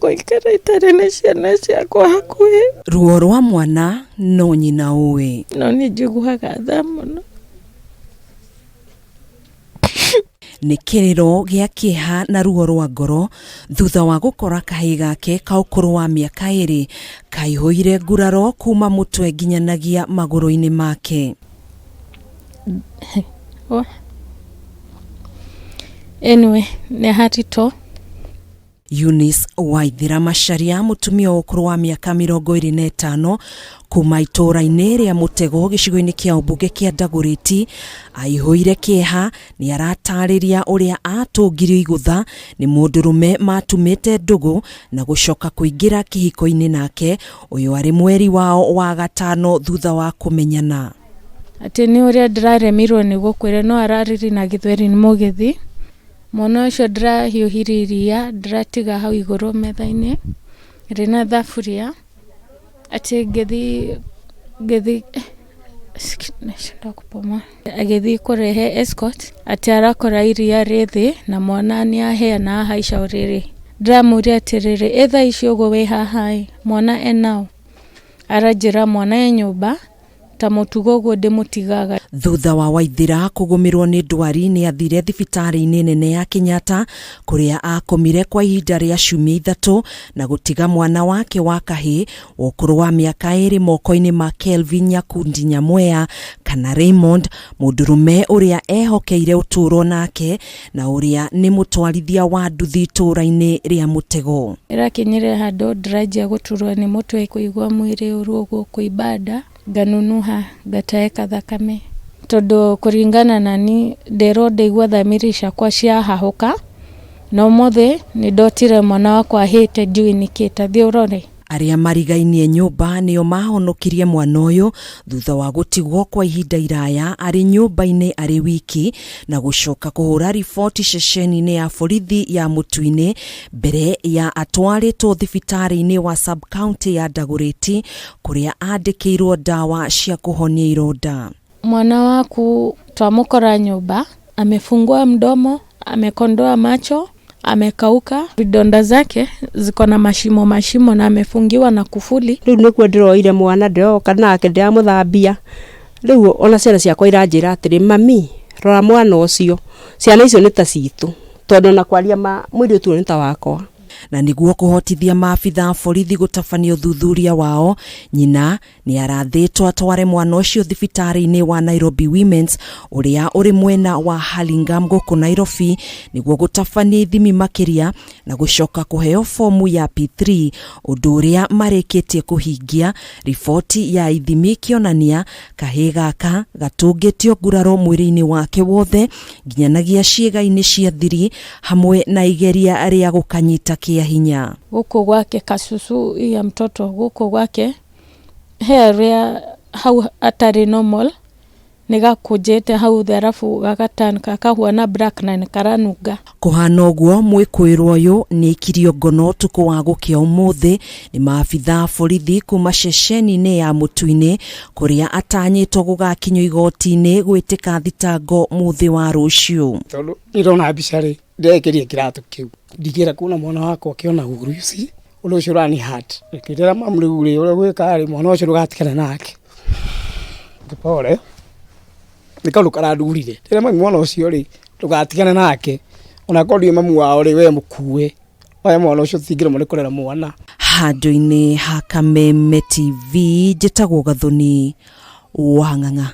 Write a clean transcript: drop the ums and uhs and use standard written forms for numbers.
Gũikara itarĩ na ciana ciakwa hakuhĩ. Ruo rwa mwana no nyina ũĩ. No nĩ njiguaga tha mũno. Nĩ kĩrĩro gĩa kĩeha na ruo rwa ngoro thutha wa gũkora kahĩĩ gake ka ũkũrũ wa mĩaka ĩrĩ kaihũire nguraro kuma mũtwe nginyanagia magũrũ-inĩ make. Anyway, nĩ haritũ. Eunice Waithera Macharia, mũtumia wa ũkũrũ wa mĩaka 25 kuma itũũra-inĩ rĩa Mũtego gĩcigo-inĩ kĩa ũmbunge kĩa Dagoretti, aihũire kĩeha nĩ aratarĩria ũrĩa atũngirio igũtha nĩ mũndũrũme matumĩte ndũgũ na gũcoka kũingĩra kĩhiko-inĩ nake, ũyũ arĩ mweri wao wa gatano thutha wa kũmenyana. Atĩ nĩ ũrĩa ndĩraremirwo nĩ gũkwĩra no arariri na gĩthweri nĩ mũgĩthi. Mwana ũcio ndĩrahiũhirie iria ndĩratiga hau igũrũ metha-inĩ rĩna thaburia, atĩ ngĩthiĩ ngĩthiĩ agĩthiĩ kũrehe escort atĩ arakora iria rĩ thĩ na mwana nĩ ahĩa na ahaica ũrĩrĩ. Ndĩramũria atĩrĩrĩ, ĩ thaa ici ũguo wĩ haha ĩ, mwana ena ũ? Aranjĩra mwana e nyũmba. Ta mũtugo ũguo ndĩmũtigaga. Thutha wa Waithira kũgũmĩrwo nĩ ndwari nĩ athire thibitarĩ-inĩ nene ya Kenyatta kũrĩa akomire kwa ihinda rĩa ciumia ithatũ na gũtiga mwana wake wa kahĩĩ wa ũkũrũ wa mĩaka ĩrĩ moko-inĩ ma Kelvin Nyakundi Nyamweya kana Raymond, mũndũrũme ũrĩa ehokeire ũtũũro nake na ũrĩa nĩ mũtwarithia wa nduthi itũũra-inĩ rĩa Mũtego. Ĩrakinyire handũ ndĩranjia gũturwo nĩ mũtwe, kũigua mwĩrĩ ũru ũguo, kũimba nda. Nganunuha ngatahĩka thakame tondũ kũringana na niĩ nderwo ndaigua thamiri ciakwa ciahahũka na ũmũthĩ nĩ ndotire mwana wakwa ahĩte ndiũĩ nĩkĩ ta thiĩ ũrore. Arĩa marigainie nyũmba nĩo mahonokirie mwana ũyũ thutha wa gũtigwo kwa ihinda iraya arĩ nyũmba-inĩ arĩ wiki na gũcoka kũhũra riboti ceceni-inĩ ya borithi ya Mũtu-inĩ mbere ya atwarĩtwo thibitarĩ-inĩ wa sub-county ya Dagoretti kũrĩa andĩkĩirwo ndawa cia kũhonia ironda. Mwana waku twamũkora nyũmba amefungua mdomo, amekondoa macho, amekauka, vidonda zake ziko na mashimo mashimo na amefungiwa na kufuli. Rĩu nĩkuo ndĩroire mwana ndĩroka nake ndĩramũthambia rĩu ona ciana ciakwa iranjĩra atĩrĩ mami rora mwana ũcio ciana icio nĩ ta citũ tondũ ona kwaria ma mũirĩtu ũyũ nĩ ta wakwa. Na nĩguo kũhotithia maabitha a borithi gũtabania ũthuthuria wao, nyina nĩ arathĩtwo atware mwana ũcio thibitarĩ-inĩ wa Nairobi Women's ũrĩa ũrĩ mwena wa Hurlingham gũkũ Nairobi nĩguo gũtabania ithimi makĩria na gũcoka kũheo fomu ya P3 ũndũ ũrĩa marĩkĩtie kũhingia, riboti ya ithimi ikĩonania kahĩĩ gaka gatũngĩtio nguraro mwĩrĩ-inĩ wake wothe nginyanagia ciĩga-inĩ cia thiri hamwe na igeria rĩa gũkanyita kĩa hinya. Gũkũ gwake kasusu ya mtoto gũkũ gwake he harĩa hau hatarĩ normal nĩ gakũnjĩte hau thĩ arabu gagaturn gakahuana black na nĩ karanunga. Kũhana ũguo mwĩkũĩrwo ũyũ nĩ aikirio ngono ũtukũ wa gũkĩa ũmũthĩ nĩ maabitha a borithi kuma ceceni-inĩ ya Mũtu-inĩ kũrĩa atanyĩtwo gũgakinyio igoti-inĩ gwĩtĩka thitango mũthĩ wa rũciũ. Tondũ ndĩrona mbica rĩ, ndĩrekĩria kĩratũ kĩu ndingĩenda kuona mwana wakwa akĩona ũru ũcio, ũndũ ũcio ũrani hurt. Ngĩra mamu rĩu rĩ, ũrĩa ũgwĩka rĩ, mwana ũcio ndũgatigane nake. Pole, nĩ kaũndũ karandurire. Ndĩra mami mwana ũcio rĩ, ndũgatigane nake, ona akorwo ndiũĩ mamu wao rĩ, we mũkue. Oya mwana ũcio tũtingĩremwo nĩ kũrera mwana. Handũ-inĩ ha Kameme TV, njĩtagwo Gathoni wa Ng'ang'a.